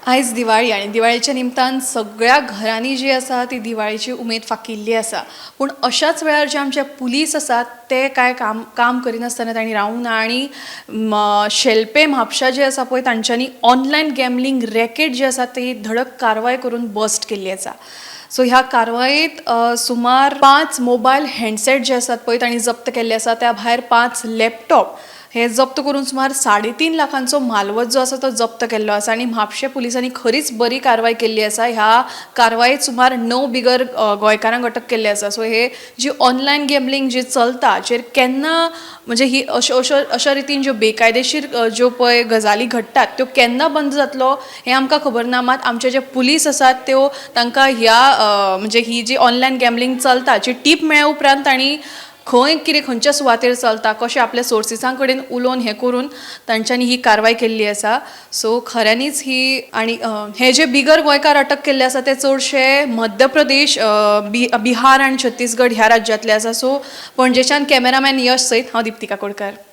आयज दिवाळी आनी दिवाळीच्या निमतान सगळ्या घरांनी जी आसा ती दिवाळीची उमेद फाकिल्ली आसा. पूण अशाच वेळार जे आमचे पुलीस आसात ते कांय काम काम करिनासतना तांणी रावूंक ना आनी शेल्पे म्हापशा जे आसा पळय तांच्यांनी ऑनलायन गॅमलींग रॅकेट जे आसा ती धडक कारवाय करून बस्ट केल्ली आसा. सो ह्या कारवायेत सुमार 5 मोबायल हँडसेट जे आसात पळय तांणी जप्त केल्ले आसा. त्या भायर 5 लॅपटॉप हे जप्त करून सुमार 3.5 लाखांचो म्हालवज जो आसा तो जप्त केल्लो आसा. आनी म्हापशें पुलिसांनी खरीच बरी कारवाय केल्ली आसा. ह्या कारवायेत सुमार 9 बिगर गोंयकारांक अटक केल्ली आसा. सो हे जी ऑनलायन गॅमलींग जी चलता चेर केन्ना म्हणजे ही अश्यो अश्यो अशा रितीन ज्यो बेकायदेशीर ज्यो पळय गजाली घडटात त्यो केन्ना बंद जातलो हें आमकां खबर ना. मात आमचे जे पुलीस आसात त्यो तांकां ह्या म्हणजे ही जी ऑनलायन गॅमलींग चलता जी टीप मेळ्ळ्या उपरांत तांणी खंय कितें खंयच्या सुवातेर चलता कशें आपल्या सोर्सिसां कडेन उलोवन हें करून तांच्यांनी ही कारवाय केल्ली आसा. सो खऱ्यांनीच ही आनी हे जे बिगर गोंयकार अटक केल्ले आसा ते चडशे मध्य प्रदेश, बिहार आनी छत्तीसगड ह्या राज्यांतले आसा. सो पणजेच्यान कॅमेरामॅन यश सयत हांव दिप्ती काकोडकर.